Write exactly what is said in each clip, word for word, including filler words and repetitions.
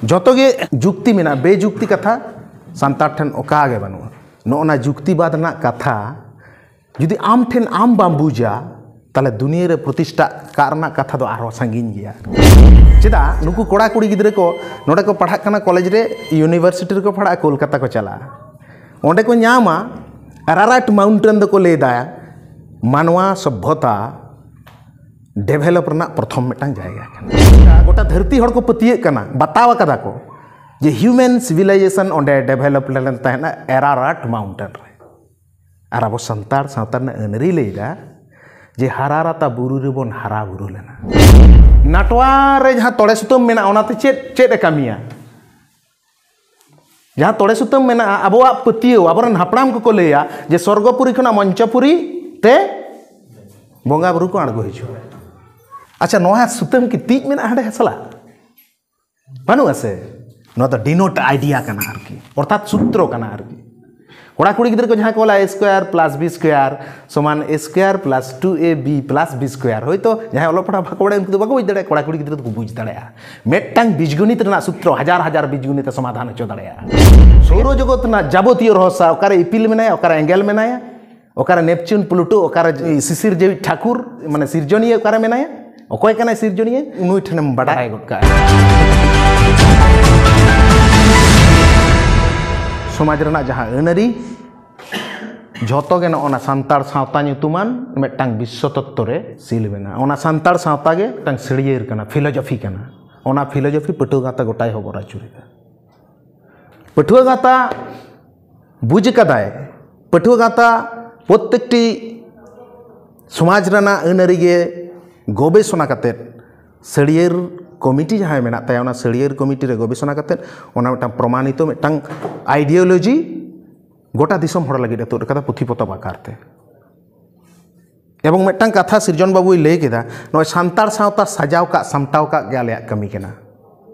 ᱡᱚᱛᱚ ᱜᱮ ᱡᱩᱠᱛᱤ ᱢᱮᱱᱟᱜᱼᱟ, ᱵᱮᱡᱩᱠᱛᱤ ᱠᱟᱛᱷᱟ ᱥᱟᱱᱛᱟᱲ ᱴᱷᱮᱱ ᱚᱠᱟ ᱜᱮ ᱵᱟᱹᱱᱩᱜᱼᱟ᱾ ᱱᱚᱜᱼᱚ ᱱᱟ ᱡᱩᱠᱛᱤᱵᱟᱫᱽ ᱨᱮᱱᱟᱜ ᱠᱟᱛᱷᱟ ᱡᱩᱫᱤ ᱟᱢ ᱴᱷᱮᱱ ᱟᱢ ᱵᱟᱢ ᱵᱩᱡᱟ, ᱛᱟᱦᱞᱮ ᱫᱩᱱᱤᱭᱟᱹ ᱨᱮ ᱯᱨᱚᱛᱤᱥᱴᱷᱟ ᱠᱟᱜ ᱨᱮᱱᱟᱜ ᱠᱟᱛᱷᱟ ᱫᱚ ᱟᱨᱦᱚᱸ ᱥᱟᱺᱜᱤᱧ ᱜᱮᱭᱟ᱾ ᱪᱮᱫᱟᱜ? ᱱᱩᱠᱩ ᱠᱚᱲᱟ ᱠᱩᱲᱤ ᱜᱤᱫᱽᱨᱟᱹ ᱠᱚ ᱱᱚᱰᱮ ᱠᱚ ᱯᱟᱲᱦᱟᱜ ᱠᱟᱱᱟ, ᱠᱚᱞᱮᱡᱽ ᱨᱮ, ᱤᱭᱩᱱᱤᱵᱷᱟᱨᱥᱤᱴᱤ ᱨᱮᱠᱚ ᱯᱟᱲᱦᱟᱜᱼᱟ, ᱠᱳᱞᱠᱟᱛᱟ ᱠᱚ ᱪᱟᱞᱟᱜᱼᱟ, ᱚᱸᱰᱮ ᱠᱚ ᱧᱟᱢᱟ ᱟᱨᱟᱨᱟᱴ ᱢᱟᱣᱩᱱᱴᱮᱱ ᱫᱚᱠᱚ ᱞᱟᱹᱭ ᱫᱟ ᱢᱟᱱᱣᱟ ᱥᱚᱵᱷᱚᱛᱟ ᱰᱮᱵᱷᱮᱞᱚᱯ ᱨᱮᱱᱟᱜ ᱯᱨᱚᱛᱷᱚᱢ ᱢᱤᱫᱴᱟᱝ ᱡᱟᱭᱜᱟ ᱠᱟᱱᱟ᱾ ᱜᱚᱴᱟ ᱫᱷᱟᱹᱨᱛᱤ ᱦᱚᱲ ᱠᱚ ᱯᱟᱹᱛᱭᱟᱹᱜ ᱠᱟᱱᱟ, ᱵᱟᱛᱟᱣ ᱟᱠᱟᱫᱟ ᱠᱚ ᱡᱮ ᱦᱤᱭᱩᱢᱮᱱ ᱥᱤᱵᱤᱞᱟᱭᱡᱮᱥᱚᱱ ᱚᱸᱰᱮ ᱰᱮᱵᱷᱮᱞᱚᱯ ᱞᱮᱱ ᱛᱟᱦᱮᱱᱟ ᱮᱨᱟᱨᱟᱴ ᱢᱟᱣᱩᱱᱴᱮᱱ ᱨᱮ᱾ ᱟᱨ ᱟᱵᱚ ᱥᱟᱱᱛᱟᱲ ᱥᱟᱶᱛᱟ ᱨᱮᱱᱟᱜ ᱟᱹᱱ ᱟᱹᱨᱤ ᱞᱟᱹᱭᱫᱟ ᱡᱮ ᱦᱟᱨᱟᱨᱟᱛᱟ ᱵᱩᱨᱩ ᱨᱮᱵᱚᱱ ᱦᱟᱨᱟ ᱵᱩᱨᱩ ᱞᱮᱱᱟ᱾ ᱱᱟᱴᱣᱟ ᱨᱮ ᱡᱟᱦᱟᱸ ᱛᱚᱲᱮ ᱥᱩᱛᱟᱹᱢ ᱢᱮᱱᱟᱜᱼᱟ, ᱚᱱᱟᱛᱮ ᱪᱮᱫ ᱪᱮᱫ ᱮ ᱠᱟᱹᱢᱤᱭᱟ? ᱡᱟᱦᱟᱸ ᱛᱚᱲᱮ ᱥᱩᱛᱟᱹᱢ ᱢᱮᱱᱟᱜᱼᱟ, ᱟᱵᱚᱣᱟᱜ ᱯᱟᱹᱛᱭᱟᱹᱣ, ᱟᱵᱚᱨᱮᱱ ᱦᱟᱯᱲᱟᱢ ᱠᱚᱠᱚ ᱞᱟᱹᱭᱟ ᱡᱮ ᱥᱚᱨᱜᱚᱯᱩᱨᱤ ᱠᱷᱚᱱᱟᱜ ᱢᱚᱧᱪᱚᱯᱩᱨᱤ ᱛᱮ ᱵᱚᱸᱜᱟ ᱵᱩᱨᱩ ᱠᱚ ᱟᱬᱜᱚ ᱦᱤᱡᱩᱜᱼᱟ᱾ ᱟᱪᱪᱷᱟ, ᱱᱚᱣᱟ ᱥᱩᱛᱟᱹᱢ ᱠᱤ ᱛᱤᱡ ᱢᱮᱱᱟᱜᱼᱟ ᱦᱟᱸᱰᱮ ᱦᱟᱥᱞᱟ? ᱵᱟᱹᱱᱩᱜᱼᱟ ᱥᱮ? ᱱᱚᱣᱟ ᱫᱚ ᱰᱤᱱᱳᱴ ᱟᱭᱰᱤᱭᱟ ᱠᱟᱱᱟ ᱟᱨᱠᱤ, ᱚᱨᱛᱷᱟᱛ ᱥᱩᱛᱨᱚ ᱠᱟᱱᱟ ᱟᱨᱠᱤ᱾ ᱠᱚᱲᱟ ᱠᱩᱲᱤ ᱜᱤᱫᱽᱨᱟᱹ ᱠᱚ ᱡᱟᱦᱟᱸ ᱠᱚ ᱚᱞᱟ, A square plus B square ᱥᱚᱢᱟᱱ A square plus two A B plus B square, ᱦᱳᱭᱛᱳ ᱡᱟᱦᱟᱸᱭ ᱚᱞᱚᱜ ᱯᱟᱲᱦᱟᱜ ᱵᱟᱠᱚ ᱵᱟᱲᱟᱭᱟ, ᱩᱱᱠᱩ ᱫᱚ ᱵᱟᱠᱚ ᱵᱩᱡᱽ ᱫᱟᱲᱮᱭᱟᱜᱼᱟ᱾ ᱠᱚᱲᱟ ᱠᱩᱲᱤ ᱜᱤᱫᱽᱨᱟᱹ ᱫᱚᱠᱚ ᱵᱩᱡᱽ ᱫᱟᱲᱮᱭᱟᱜᱼᱟ᱾ ᱢᱤᱫᱴᱟᱝ ᱵᱤᱡᱽᱜᱚᱱᱤᱛ ᱨᱮᱱᱟᱜ ᱥᱩᱛᱨᱚ ᱦᱟᱡᱟᱨ ᱦᱟᱡᱟᱨ ᱵᱤᱡᱽᱜᱚᱱᱤᱛ ᱮ ᱥᱚᱢᱟᱫᱷᱟᱱ ᱦᱚᱪᱚ ᱫᱟᱲᱮᱭᱟᱜᱼᱟ᱾ ᱥᱳᱨᱚ ᱡᱚᱜᱚᱛ ᱨᱮᱱᱟᱜ ᱡᱟᱵᱚᱛᱤᱭᱚ ᱨᱚᱦᱚᱥᱟ, ᱚᱠᱟᱨᱮ ᱤᱯᱤᱞ ᱢᱮᱱᱟᱭᱟ, ᱚᱠᱟᱨᱮ ᱮᱸᱜᱮᱞ ᱢᱮᱱᱟᱭᱟ, ᱚᱠᱟᱨᱮ ᱱᱮᱯᱪᱩᱱ, ᱯᱞᱩᱴᱳ, ᱚᱠᱟᱨᱮ ᱥᱤᱥᱤᱨ ᱡᱤᱣᱤ ᱴᱷᱟᱹᱠᱩᱨ, ᱢᱟᱱᱮ ᱥᱤᱨᱡᱚᱱᱤᱭᱟᱹ ᱚᱠᱟᱨᱮ ᱢᱮᱱᱟᱭᱟ, ᱚᱠᱚᱭ ᱠᱟᱱᱟᱭ ᱥᱤᱨᱡᱚᱱᱤᱭᱟᱹ, ᱱᱩᱭ ᱴᱷᱮᱱᱮᱢ ᱵᱟᱰᱟᱭ ᱜᱚᱫ ᱠᱟᱜᱼᱟ᱾ ᱥᱚᱢᱟᱡᱽ ᱨᱮᱱᱟᱜ ᱡᱟᱦᱟᱸ ᱟᱹᱱ ᱟᱹᱨᱤ, ᱡᱷᱚᱛᱚ ᱜᱮ ᱱᱚᱜᱼᱚ ᱱᱟ ᱥᱟᱱᱛᱟᱲ ᱥᱟᱶᱛᱟ ᱧᱩᱛᱩᱢᱟᱱ ᱢᱤᱫᱴᱟᱝ ᱵᱤᱥᱥᱚ ᱛᱚᱛᱛᱚ ᱨᱮ ᱥᱤᱞ ᱢᱮᱱᱟᱜᱼᱟ᱾ ᱚᱱᱟ ᱥᱟᱱᱛᱟᱲ ᱥᱟᱶᱛᱟ ᱜᱮ ᱢᱤᱫᱴᱟᱝ ᱥᱟᱹᱲᱭᱟᱹᱨ ᱠᱟᱱᱟ, ᱯᱷᱤᱞᱳᱡᱚᱯᱷᱤ ᱠᱟᱱᱟ᱾ ᱚᱱᱟ ᱯᱷᱤᱞᱳᱡᱚᱯᱷᱤ ᱯᱟᱹᱴᱷᱩᱣᱟᱹ ᱜᱟᱶᱛᱟ ᱜᱚᱴᱟᱭ ᱦᱚᱵᱚᱨ ᱟᱹᱪᱩᱨᱮᱫᱟ᱾ ᱯᱟᱹᱴᱷᱩᱣᱟᱹ ᱜᱟᱶᱛᱟ ᱵᱩᱡᱽ ᱠᱟᱫᱟᱭ, ᱯᱟᱹᱴᱷᱩᱣᱟᱹ ᱜᱟᱶᱛᱟ ᱯᱨᱚᱛᱛᱮᱠᱴᱤ ᱥᱚᱢᱟᱡᱽ ᱨᱮᱱᱟᱜ ᱟᱹᱱ ᱟᱹᱨᱤ ᱜᱮ ᱜᱚᱵᱮᱥᱚᱱᱟ ᱠᱟᱛᱮᱫ, ᱥᱟᱹᱲᱭᱟᱹᱨ ᱠᱚᱢᱤᱴᱤ ᱡᱟᱦᱟᱸᱭ ᱢᱮᱱᱟᱜ ᱛᱟᱭᱟ, ᱚᱱᱟ ᱥᱟᱹᱲᱭᱟᱹᱨ ᱠᱚᱢᱤᱴᱤ ᱨᱮ ᱜᱚᱵᱮᱥᱚᱱᱟ ᱠᱟᱛᱮᱫ ᱚᱱᱟ ᱢᱤᱫᱴᱟᱝ ᱯᱨᱚᱢᱟᱱᱤᱛᱚ ᱢᱤᱫᱴᱟᱝ ᱟᱭᱰᱤᱭᱳᱞᱚᱡᱤ ᱜᱚᱴᱟ ᱫᱤᱥᱚᱢ ᱦᱚᱲ ᱞᱟᱹᱜᱤᱫ ᱮ ᱛᱩᱫ ᱟᱠᱟᱫᱟ ᱯᱩᱛᱷᱤ ᱯᱚᱛᱚᱵ ᱟᱠᱟᱨ ᱛᱮ᱾ ᱮᱵᱚᱝ ᱢᱤᱫᱴᱟᱝ ᱠᱟᱛᱷᱟ ᱥᱤᱨᱡᱚᱱ ᱵᱟᱹᱵᱩᱭ ᱞᱟᱹᱭ ᱠᱮᱫᱟ, ᱱᱚᱜᱼᱚᱭ ᱥᱟᱱᱛᱟᱲ ᱥᱟᱶᱛᱟ ᱥᱟᱡᱟᱣ ᱠᱟᱜ, ᱥᱟᱢᱴᱟᱣ ᱠᱟᱜ ᱜᱮ ᱟᱞᱮᱭᱟᱜ ᱠᱟᱹᱢᱤ ᱠᱟᱱᱟ᱾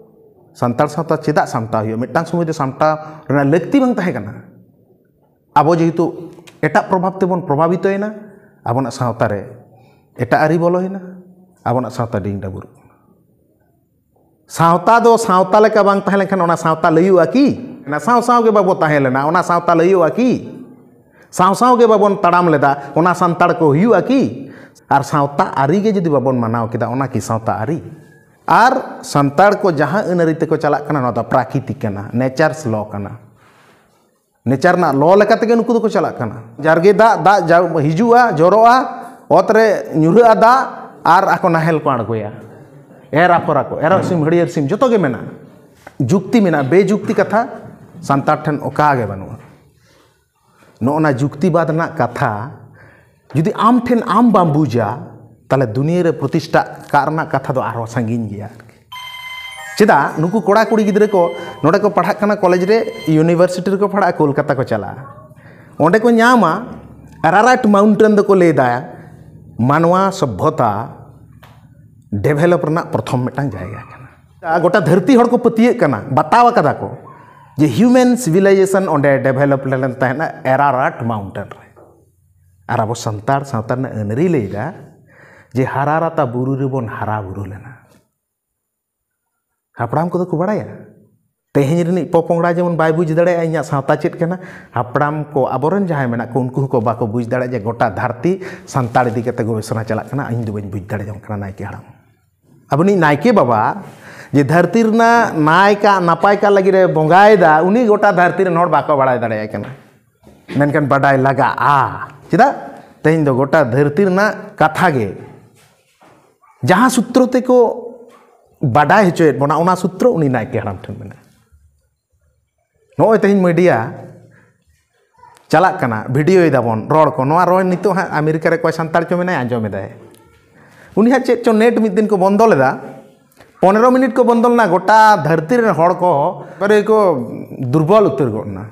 ᱥᱟᱱᱛᱟᱲ ᱥᱟᱶᱛᱟ ᱪᱮᱫᱟᱜ ᱥᱟᱢᱴᱟᱣ ᱦᱩᱭᱩᱜᱼᱟ? ᱢᱤᱫᱴᱟᱝ ᱥᱚᱢᱚᱭ ᱫᱚ ᱥᱟᱢᱴᱟᱣ ᱨᱮᱱᱟᱜ ᱞᱟᱹᱠᱛᱤ ᱵᱟᱝ ᱛᱟᱦᱮᱸ ᱠᱟᱱᱟ᱾ ᱟᱵᱚ ᱡᱮᱦᱮᱛᱩ ᱮᱴᱟᱜ ᱯᱨᱚᱵᱷᱟᱵᱽ ᱛᱮᱵᱚᱱ ᱯᱨᱚᱵᱷᱟᱵᱤᱛᱚᱭᱮᱱᱟ, ᱟᱵᱚᱱᱟᱜ ᱥᱟᱶᱛᱟ ᱨᱮ ᱮᱴᱟᱜ ᱟᱹᱨᱤ ᱵᱚᱞᱚᱭᱮᱱᱟ, ᱟᱵᱚᱱᱟᱜ ᱥᱟᱶᱛᱟ ᱰᱤᱝ ᱰᱟᱹᱵᱩᱨᱚᱜ ᱠᱟᱱᱟ᱾ ᱥᱟᱶᱛᱟ ᱫᱚ ᱥᱟᱶᱛᱟ ᱞᱮᱠᱟ ᱵᱟᱝ ᱛᱟᱦᱮᱸ ᱞᱮᱱᱠᱷᱟᱱ ᱚᱱᱟ ᱥᱟᱶᱛᱟ ᱞᱟᱹᱭᱩᱜᱼᱟ ᱠᱤ? ᱚᱱᱟ ᱥᱟᱶ ᱥᱟᱶ ᱜᱮ ᱵᱟᱵᱚ ᱛᱟᱦᱮᱸ ᱞᱮᱱᱟ, ᱚᱱᱟ ᱥᱟᱶᱛᱟ ᱞᱟᱹᱭᱩᱜᱼᱟ ᱠᱤ? ᱥᱟᱶ ᱥᱟᱶ ᱜᱮ ᱵᱟᱵᱚᱱ ᱛᱟᱲᱟᱢ ᱞᱮᱫᱟ, ᱚᱱᱟ ᱥᱟᱱᱛᱟᱲ ᱠᱚ ᱦᱩᱭᱩᱜᱼᱟ ᱠᱤ? ᱟᱨ ᱥᱟᱶᱛᱟ ᱟᱹᱨᱤ ᱜᱮ ᱡᱩᱫᱤ ᱵᱟᱵᱚᱱ ᱢᱟᱱᱟᱣ ᱠᱮᱫᱟ, ᱚᱱᱟ ᱠᱤ ᱥᱟᱶᱛᱟ ᱟᱹᱨᱤ? ᱟᱨ ᱥᱟᱱᱛᱟᱲ ᱠᱚ ᱡᱟᱦᱟᱸ ᱟᱹᱱ ᱟᱹᱨᱤ ᱛᱮᱠᱚ ᱪᱟᱞᱟᱜ ᱠᱟᱱᱟ, ᱱᱚᱣᱟ ᱫᱚ ᱯᱨᱟᱠᱨᱤᱛᱤᱠ ᱠᱟᱱᱟ, nature's law ᱠᱟᱱᱟ᱾ ᱱᱮᱪᱟᱨ ᱨᱮᱱᱟᱜ ᱞᱚ ᱞᱮᱠᱟ ᱛᱮᱜᱮ ᱱᱩᱠᱩ ᱫᱚᱠᱚ ᱪᱟᱞᱟᱜ ᱠᱟᱱᱟ᱾ ᱡᱟᱨᱜᱮ ᱫᱟᱜ, ᱫᱟᱜ ᱡᱟᱣ-, ᱦᱤᱡᱩᱜᱼᱟ, ᱡᱚᱨᱚᱜᱼᱟ, ᱚᱛ ᱨᱮ ᱧᱩᱨᱦᱟᱹᱜᱼᱟ ᱫᱟᱜ, ᱟᱨ ᱟᱠᱚ ᱱᱟᱦᱮᱞ ᱠᱚ ᱟᱬᱜᱚᱭᱟ, ᱮᱨ ᱟᱯᱷᱚᱨ ᱟᱠᱚ, ᱮᱨᱚᱜ ᱥᱤᱢ, ᱦᱟᱹᱲᱭᱟᱹᱨ ᱥᱤᱢ, ᱡᱚᱛᱚ ᱜᱮ ᱢᱮᱱᱟᱜᱼᱟ᱾ ᱡᱩᱠᱛᱤ ᱢᱮᱱᱟᱜᱼᱟ, ᱵᱮᱡᱩᱠᱛᱤ ᱠᱟᱛᱷᱟ ᱥᱟᱱᱛᱟᱲ ᱴᱷᱮᱱ ᱚᱠᱟ ᱜᱮ ᱵᱟᱹᱱᱩᱜᱼᱟ᱾ ᱱᱚᱜᱼᱚ ᱱᱟ ᱡᱩᱠᱛᱤᱵᱟᱫᱽ ᱨᱮᱱᱟᱜ ᱠᱟᱛᱷᱟ ᱡᱩᱫᱤ ᱟᱢ ᱴᱷᱮᱱ ᱟᱢ ᱵᱟᱢ ᱵᱩᱡᱟ, ᱛᱟᱦᱞᱮ ᱫᱩᱱᱤᱭᱟᱹ ᱨᱮ ᱯᱨᱚᱛᱤᱥᱴᱷᱟ ᱠᱟᱜ ᱨᱮᱱᱟᱜ ᱠᱟᱛᱷᱟ ᱫᱚ ᱟᱨᱦᱚᱸ ᱥᱟᱺᱜᱤᱧ ᱜᱮᱭᱟ ᱟᱨᱠᱤ᱾ ᱪᱮᱫᱟᱜ? ᱱᱩᱠᱩ ᱠᱚᱲᱟ ᱠᱩᱲᱤ ᱜᱤᱫᱽᱨᱟᱹ ᱠᱚ ᱱᱚᱰᱮ ᱠᱚ ᱯᱟᱲᱦᱟᱜ ᱠᱟᱱᱟ, ᱠᱚᱞᱮᱡᱽ ᱨᱮ, ᱤᱭᱩᱱᱤᱵᱷᱟᱨᱥᱤᱴᱤ ᱨᱮᱠᱚ ᱯᱟᱲᱦᱟᱜᱼᱟ, ᱠᱳᱞᱠᱟᱛᱟ ᱠᱚ ᱪᱟᱞᱟᱜᱼᱟ, ᱚᱸᱰᱮ ᱠᱚ ᱧᱟᱢᱟ ᱟᱨᱟᱨᱟᱴ ᱢᱟᱣᱩᱱᱴᱮᱱ ᱫᱚᱠᱚ ᱞᱟᱹᱭ ᱫᱟ ᱢᱟᱱᱣᱟ ᱥᱚᱵᱷᱚᱛᱟ ᱰᱮᱵᱷᱮᱞᱚᱯ ᱨᱮᱱᱟᱜ ᱯᱨᱚᱛᱷᱚᱢ ᱢᱤᱫᱴᱟᱝ ᱡᱟᱭᱜᱟ ᱠᱟᱱᱟ᱾ ᱜᱚᱴᱟ ᱫᱷᱟᱹᱨᱛᱤ ᱦᱚᱲ ᱠᱚ ᱯᱟᱹᱛᱭᱟᱹᱜ ᱠᱟᱱᱟ, ᱵᱟᱛᱟᱣ ᱟᱠᱟᱫᱟ ᱠᱚ ᱡᱮ ᱦᱤᱭᱩᱢᱮᱱ ᱥᱤᱵᱤᱞᱟᱭᱡᱮᱥᱚᱱ ᱚᱸᱰᱮ ᱰᱮᱵᱷᱮᱞᱚᱯ ᱞᱮᱱ ᱛᱟᱦᱮᱱᱟ ᱮᱨᱟᱨᱟᱴ ᱢᱟᱣᱩᱱᱴᱮᱱ ᱨᱮ᱾ ᱟᱨ ᱟᱵᱚ ᱥᱟᱱᱛᱟᱲ ᱥᱟᱶᱛᱟ ᱨᱮᱱᱟᱜ ᱟᱹᱱ ᱟᱹᱨᱤ ᱞᱟᱹᱭ ᱮᱫᱟ ᱡᱮ ᱦᱟᱨᱟ ᱨᱟᱛᱟ ᱵᱩᱨᱩ ᱨᱮᱵᱚᱱ ᱦᱟᱨᱟ ᱵᱩᱨᱩ ᱞᱮᱱᱟ᱾ ᱦᱟᱯᱲᱟᱢ ᱠᱚᱫᱚ ᱠᱚ ᱵᱟᱲᱟᱭᱟ᱾ ᱛᱮᱦᱮᱧ ᱨᱤᱱᱤᱡ ᱯᱚᱯᱚᱝᱲᱟ ᱡᱮᱢᱚᱱ ᱵᱟᱭ ᱵᱩᱡᱽ ᱫᱟᱲᱮᱭᱟᱜᱼᱟ ᱤᱧᱟᱹᱜ ᱥᱟᱶᱛᱟ ᱪᱮᱫ ᱠᱟᱱᱟ, ᱦᱟᱯᱲᱟᱢ ᱠᱚ ᱟᱵᱚᱨᱮᱱ ᱡᱟᱦᱟᱸᱭ ᱢᱮᱱᱟᱜ ᱠᱚ ᱩᱱᱠᱩ ᱦᱚᱸᱠᱚ ᱵᱟᱠᱚ ᱵᱩᱡᱽ ᱫᱟᱲᱮᱭᱟᱜᱼᱟ ᱡᱮ ᱜᱚᱴᱟ ᱫᱷᱟᱹᱨᱛᱤ ᱥᱟᱱᱛᱟᱲ ᱤᱫᱤ ᱠᱟᱛᱮ ᱜᱚᱵᱮᱥᱚᱱᱟ ᱪᱟᱞᱟᱜ ᱠᱟᱱᱟ, ᱤᱧ ᱫᱚ ᱵᱟᱹᱧ ᱵᱩᱡᱽ ᱫᱟᱲᱮ ᱡᱚᱝ ᱠᱟᱱᱟ ᱱᱟᱭᱠᱮ ᱦᱟᱲᱟᱢ᱾ ᱟᱵᱚᱱᱤᱡ ᱱᱟᱭᱠᱮ ᱵᱟᱵᱟ ᱡᱮ ᱫᱷᱟᱹᱨᱛᱤ ᱨᱮᱱᱟᱜ ᱱᱟᱭ ᱠᱟᱜ ᱱᱟᱯᱟᱭ ᱠᱟᱜ ᱞᱟᱹᱜᱤᱫ ᱮ ᱵᱚᱸᱜᱟᱭᱮᱫᱟ, ᱩᱱᱤ ᱜᱚᱴᱟ ᱫᱷᱟᱹᱨᱛᱤ ᱨᱮᱱ ᱦᱚᱲ ᱵᱟᱠᱚ ᱵᱟᱲᱟᱭ ᱫᱟᱲᱮᱭᱟᱭ ᱠᱟᱱᱟ, ᱢᱮᱱᱠᱷᱟᱱ ᱵᱟᱰᱟᱭ ᱞᱟᱜᱟᱜᱼᱟ᱾ ᱪᱮᱫᱟᱜ? ᱛᱮᱦᱮᱧ ᱫᱚ ᱜᱚᱴᱟ ᱫᱷᱟᱹᱨᱛᱤ ᱨᱮᱱᱟᱜ ᱠᱟᱛᱷᱟ ᱜᱮ ᱡᱟᱦᱟᱸ ᱥᱩᱛᱨᱚ ᱛᱮᱠᱚ ᱵᱟᱰᱟᱭ ᱦᱚᱪᱚᱭᱮᱫ ᱵᱚᱱᱟ, ᱚᱱᱟ ᱥᱩᱛᱨᱚ ᱩᱱᱤ ᱱᱟᱭᱠᱮ ᱦᱟᱲᱟᱢ ᱴᱷᱮᱱ ᱢᱮᱱᱟᱜᱼᱟ᱾ ᱱᱚᱜᱼᱚᱭ ᱛᱮᱦᱮᱧ ᱢᱤᱰᱤᱭᱟ ᱪᱟᱞᱟᱜ ᱠᱟᱱᱟ, ᱵᱷᱤᱰᱤᱭᱳᱭ ᱫᱟᱵᱚᱱ, ᱨᱚᱲ ᱠᱚ, ᱱᱚᱣᱟ ᱨᱚᱲ ᱱᱤᱛᱚᱜ ᱦᱟᱸᱜ ᱟᱢᱮᱨᱤᱠᱟ ᱨᱮ ᱚᱠᱚᱭ ᱥᱟᱱᱛᱟᱲ ᱪᱚ ᱢᱮᱱᱟᱭ, ᱟᱸᱡᱚᱢ ᱮᱫᱟᱭ᱾ ᱩᱱᱤ ᱦᱟᱸᱜ ᱪᱮᱫ ᱪᱚ ᱱᱮᱴ ᱢᱤᱫ ᱫᱤᱱ ᱠᱚ ᱵᱚᱱᱫᱚ ᱞᱮᱫᱟ, ᱯᱚᱱᱮᱨᱚ ᱢᱤᱱᱤᱴ ᱠᱚ ᱵᱚᱱᱫᱚ ᱞᱮᱱᱟ, ᱜᱚᱴᱟ ᱫᱷᱟᱹᱨᱛᱤ ᱨᱮᱱ ᱦᱚᱲ ᱠᱚ ᱮᱠᱵᱟᱨᱮ ᱠᱚ ᱫᱩᱨᱵᱚᱞ ᱩᱛᱟᱹᱨ ᱜᱚᱫ ᱮᱱᱟ᱾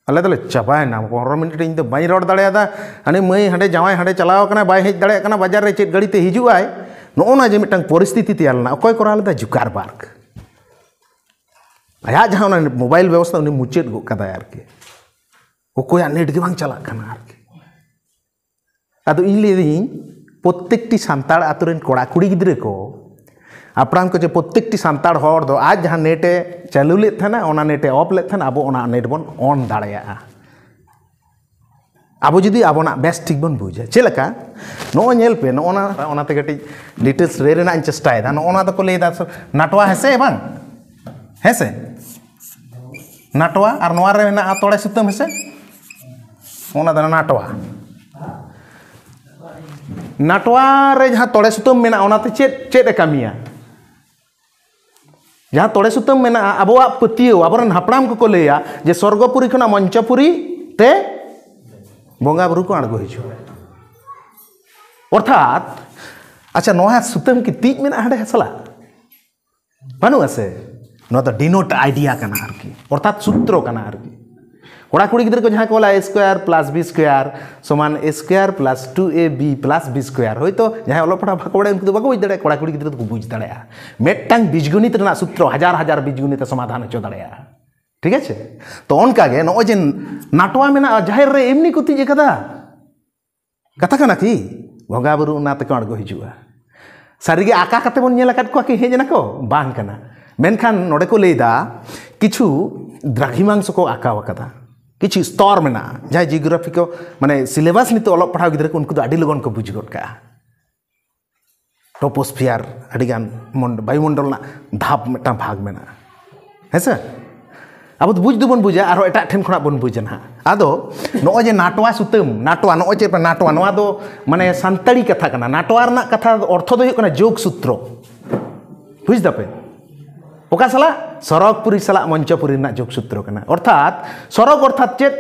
ᱟᱞᱮ ᱫᱚᱞᱮ ᱪᱟᱵᱟᱭᱮᱱᱟ, ᱯᱚᱱᱨᱚ ᱢᱤᱱᱤᱴ ᱤᱧ ᱫᱚ ᱵᱟᱹᱧ ᱨᱚᱲ ᱫᱟᱲᱮᱭᱟᱫᱟ᱾ ᱦᱟᱱᱤ ᱢᱟᱹᱭ ᱦᱟᱸᱰᱮ ᱡᱟᱶᱟᱭ ᱦᱟᱸᱰᱮ ᱪᱟᱞᱟᱣ ᱟᱠᱟᱱᱟᱭ, ᱵᱟᱭ ᱦᱮᱡ ᱫᱟᱲᱮᱭᱟᱜ ᱠᱟᱱᱟ ᱵᱟᱡᱟᱨ ᱨᱮ, ᱪᱮᱫ ᱜᱟᱹᱰᱤ ᱛᱮ ᱦᱤᱡᱩᱜ ᱟᱭ? ᱱᱚᱜᱼᱚ ᱱᱟ ᱡᱮ ᱢᱤᱫᱴᱟᱝ ᱯᱚᱨᱤᱥᱛᱷᱤᱛᱤ ᱛᱮᱭᱟᱨ ᱞᱮᱱᱟ, ᱚᱠᱚᱭ ᱠᱚᱨᱟᱣ ᱞᱮᱫᱟ? ᱡᱩᱠᱟᱨᱵᱟᱨᱜ᱾ ᱟᱭᱟᱜ ᱡᱟᱦᱟᱸ ᱚᱱᱟ ᱢᱳᱵᱟᱭᱤᱞ ᱵᱮᱵᱚᱥᱛᱷᱟ ᱩᱱᱤ ᱢᱩᱪᱟᱹᱫ ᱜᱚᱫ ᱠᱟᱫᱟᱭ ᱟᱨᱠᱤ, ᱚᱠᱚᱭᱟᱜ ᱱᱮᱴ ᱜᱮ ᱵᱟᱝ ᱪᱟᱞᱟᱜ ᱠᱟᱱᱟ ᱟᱨᱠᱤ᱾ ᱟᱫᱚ ᱤᱧ ᱞᱟᱹᱭᱫᱟᱹᱧ, ᱯᱨᱚᱛᱛᱮᱠᱴᱤ ᱥᱟᱱᱛᱟᱲ ᱟᱛᱳ ᱨᱮᱱ ᱠᱚᱲᱟ ᱠᱩᱲᱤ ᱜᱤᱫᱽᱨᱟᱹ ᱠᱚ ᱦᱟᱯᱲᱟᱢ ᱠᱚ ᱡᱮ ᱯᱨᱚᱛᱮᱠᱴᱤ ᱥᱟᱱᱛᱟᱲ ᱦᱚᱲ ᱫᱚ ᱟᱡ ᱡᱟᱦᱟᱸ ᱱᱮᱴ ᱮ ᱪᱟᱹᱞᱩ ᱞᱮᱫ ᱛᱟᱦᱮᱱᱟ, ᱚᱱᱟ ᱱᱮᱴ ᱮ ᱚᱯᱷ ᱞᱮᱫ ᱛᱟᱦᱮᱱᱟ, ᱟᱵᱚ ᱚᱱᱟ ᱱᱮᱴ ᱵᱚᱱ ᱚᱱ ᱫᱟᱲᱮᱭᱟᱜᱼᱟ᱾ ᱟᱵᱚ ᱡᱩᱫᱤ ᱟᱵᱚᱱᱟᱜ ᱵᱮᱥ ᱴᱷᱤᱠ ᱵᱚᱱ ᱵᱩᱡᱟ᱾ ᱪᱮᱫ ᱞᱮᱠᱟ? ᱱᱚᱜᱼᱚᱭ ᱧᱮᱞ ᱯᱮ, ᱱᱚᱜᱼᱚ ᱱᱟ, ᱚᱱᱟᱛᱮ ᱠᱟᱹᱴᱤᱡ ᱰᱤᱴᱮᱞᱥ ᱞᱟᱹᱭ ᱨᱮᱱᱟᱜ ᱤᱧ ᱪᱮᱥᱴᱟᱭᱮᱫᱟ᱾ ᱱᱚᱜᱼᱚ ᱱᱟ ᱫᱚᱠᱚ ᱞᱟᱹᱭᱫᱟ ᱱᱟᱴᱣᱟ, ᱦᱮᱸ ᱥᱮ ᱵᱟᱝ? ᱦᱮᱸ ᱥᱮ? ᱱᱟᱴᱣᱟ, ᱟᱨ ᱱᱚᱣᱟ ᱨᱮ ᱢᱮᱱᱟᱜᱼᱟ ᱛᱚᱲᱮ ᱥᱩᱛᱟᱹᱢ, ᱦᱮᱸ ᱥᱮ? ᱚᱱᱟ ᱫᱚ ᱱᱟᱴᱣᱟ᱾ ᱱᱟᱴᱣᱟ ᱨᱮ ᱡᱟᱦᱟᱸ ᱛᱚᱲᱮ ᱥᱩᱛᱟᱹᱢ ᱢᱮᱱᱟᱜᱼᱟ, ᱚᱱᱟᱛᱮ ᱪᱮᱫ, ᱪᱮᱫ ᱮ ᱠᱟᱹᱢᱤᱭᱟ? ᱡᱟᱦᱟᱸ ᱛᱚᱲᱮ ᱥᱩᱛᱟᱹᱢ ᱢᱮᱱᱟᱜᱼᱟ, ᱟᱵᱚᱣᱟᱜ ᱯᱟᱹᱛᱭᱟᱹᱣ, ᱟᱵᱚᱨᱮᱱ ᱦᱟᱯᱲᱟᱢ ᱠᱚᱠᱚ ᱞᱟᱹᱭᱟ ᱡᱮ ᱥᱚᱨᱜᱚᱯᱩᱨᱤ ᱠᱷᱚᱱᱟᱜ ᱢᱚᱧᱪᱚᱯᱩᱨᱤ ᱛᱮ ᱵᱚᱸᱜᱟ ᱵᱩᱨᱩ ᱠᱚ ᱟᱬᱜᱚ ᱦᱤᱡᱩᱜᱼᱟ᱾ ᱚᱨᱛᱷᱟᱛ, ᱟᱪᱪᱷᱟ, ᱱᱚᱣᱟ ᱥᱩᱛᱟᱹᱢ ᱠᱤ ᱛᱤᱡ ᱢᱮᱱᱟᱜᱼᱟ ᱦᱟᱸᱰᱮ ᱦᱟᱥᱞᱟ? ᱵᱟᱹᱱᱩᱜᱼᱟ ᱥᱮ? ᱱᱚᱣᱟ ᱫᱚ ᱰᱤᱱᱳᱴ ᱟᱭᱰᱤᱭᱟ ᱠᱟᱱᱟ ᱟᱨᱠᱤ, ᱚᱨᱛᱷᱟᱛ ᱥᱩᱛᱨᱚ ᱠᱟᱱᱟ ᱟᱨᱠᱤ᱾ ᱠᱚᱲᱟ ᱠᱩᱲᱤ ᱜᱤᱫᱽᱨᱟᱹ ᱠᱚ ᱡᱟᱦᱟᱸ ᱠᱚ ᱚᱞᱟ, A square plus B square ᱥᱚᱢᱟᱱ A square plus two A B plus B square, ᱦᱳᱭᱛᱳ ᱡᱟᱦᱟᱸᱭ ᱚᱞᱚᱜ ᱯᱟᱲᱦᱟᱜ ᱵᱟᱠᱚ ᱵᱟᱲᱟᱭᱟ, ᱩᱱᱠᱩ ᱫᱚ ᱵᱟᱠᱚ ᱵᱩᱡᱽ ᱫᱟᱲᱮᱭᱟᱜᱼᱟ, ᱠᱚᱲᱟ ᱠᱩᱲᱤ ᱜᱤᱫᱽᱨᱟᱹ ᱫᱚᱠᱚ ᱵᱩᱡᱽ ᱫᱟᱲᱮᱭᱟᱜᱼᱟ᱾ ᱢᱤᱫᱴᱟᱝ ᱵᱤᱡᱽᱜᱚᱱᱤᱛ ᱨᱮᱱᱟᱜ ᱥᱩᱛᱨᱚ ᱦᱟᱡᱟᱨ ᱦᱟᱡᱟᱨ ᱵᱤᱡᱽᱜᱚᱱᱤᱛ ᱮ ᱥᱚᱢᱟᱫᱷᱟᱱ ᱦᱚᱪᱚ ᱫᱟᱲᱮᱭᱟᱜᱼᱟ᱾ ᱴᱷᱤᱠ ᱟᱪᱷᱮ? ᱛᱚ, ᱚᱱᱠᱟᱜᱮ ᱱᱚᱜᱼᱚᱭ ᱡᱮ ᱱᱟᱴᱣᱟ ᱢᱮᱱᱟᱜᱼᱟ, ᱡᱟᱦᱮᱨ ᱨᱮ ᱮᱢᱱᱤ ᱠᱚ ᱛᱤᱡ ᱟᱠᱟᱫᱟ, ᱠᱟᱛᱷᱟ ᱠᱟᱱᱟ ᱠᱤ? ᱵᱚᱸᱜᱟ ᱵᱩᱨᱩ ᱚᱱᱟ ᱛᱮᱠᱚ ᱟᱬᱜᱚ ᱦᱤᱡᱩᱜᱼᱟ᱾ ᱥᱟᱹᱨᱤᱜᱮ ᱟᱠᱟ ᱠᱟᱛᱮ ᱵᱚᱱ ᱧᱮᱞ ᱟᱠᱟᱫ ᱠᱚᱣᱟ ᱠᱤ ᱦᱮᱡ ᱮᱱᱟ ᱠᱚ? ᱵᱟᱝ ᱠᱟᱱᱟ᱾ ᱢᱮᱱᱠᱷᱟᱱ ᱱᱚᱰᱮ ᱠᱚ ᱞᱟᱹᱭᱫᱟ ᱠᱤᱪᱷᱩ ᱫᱨᱟᱜᱷᱤᱢᱟᱝᱥᱚ ᱠᱚ ᱟᱸᱠᱟᱣ ᱟᱠᱟᱫᱟ, ᱠᱤᱪᱷᱩ ᱥᱛᱚᱨ ᱢᱮᱱᱟᱜᱼᱟ, ᱡᱟᱦᱟᱸᱭ ᱡᱤᱭᱳᱜᱨᱟᱯᱷᱤ ᱠᱚ, ᱢᱟᱱᱮ, ᱥᱤᱞᱮᱵᱟᱥ ᱱᱤᱛᱚᱜ ᱚᱞᱚᱜ ᱯᱟᱲᱦᱟᱣ ᱜᱤᱫᱽᱨᱟᱹ ᱠᱚ, ᱩᱱᱠᱩ ᱫᱚ ᱟᱹᱰᱤ ᱞᱚᱜᱚᱱ ᱠᱚ ᱵᱩᱡᱽ ᱜᱚᱫ ᱠᱟᱜᱼᱟ᱾ ᱴᱳᱯᱳᱥᱯᱷᱤᱭᱟᱨ, ᱟᱹᱰᱤᱜᱟᱱ ᱢᱚᱱᱰ-, ᱵᱟᱭᱩᱢᱚᱱᱰᱚᱞ ᱨᱮᱱᱟᱜ ᱫᱷᱟᱯ ᱢᱤᱫᱴᱟᱝ ᱵᱷᱟᱜᱽ ᱢᱮᱱᱟᱜᱼᱟ, ᱦᱮᱸ ᱥᱮ? ᱟᱵᱚ ᱫᱚ ᱵᱩᱡᱽ ᱫᱚᱵᱚᱱ ᱵᱩᱡᱟ, ᱟᱨᱦᱚᱸ ᱮᱴᱟᱜ ᱴᱷᱮᱱ ᱠᱷᱚᱱᱟᱜ ᱵᱚᱱ ᱵᱩᱡᱟ ᱱᱟᱦᱟᱜ᱾ ᱟᱫᱚ ᱱᱚᱜᱼᱚᱭ ᱡᱮ ᱱᱟᱴᱣᱟ ᱥᱩᱛᱟᱹᱢ, ᱱᱟᱴᱣᱟ, ᱱᱚᱜᱼᱚᱭ ᱪᱮᱫ ᱯᱮ ᱱᱟᱴᱣᱟ, ᱱᱚᱣᱟ ᱫᱚ ᱢᱟᱱᱮ ᱥᱟᱱᱛᱟᱲᱤ ᱠᱟᱛᱷᱟ ᱠᱟᱱᱟ᱾ ᱱᱟᱴᱣᱟ ᱨᱮᱱᱟᱜ ᱠᱟᱛᱷᱟ ᱚᱨᱛᱷᱚ ᱫᱚ ᱦᱩᱭᱩᱜ ᱠᱟᱱᱟ ᱡᱳᱜᱽ ᱥᱩᱛᱨᱚ᱾ ᱵᱩᱡᱽ ᱫᱟᱯᱮ? ᱚᱠᱟ ᱥᱟᱞᱟᱜ? ᱥᱚᱨᱚᱜᱽᱯᱩᱨᱤ ᱥᱟᱞᱟᱜ ᱢᱚᱧᱪᱚᱯᱩᱨᱤ ᱨᱮᱱᱟᱜ ᱡᱳᱜᱽ ᱥᱩᱛᱨᱚ ᱠᱟᱱᱟ᱾ ᱚᱨᱛᱷᱟᱛ ᱥᱚᱨᱚᱜᱽ ᱚᱨᱛᱷᱟᱛ ᱪᱮᱫ?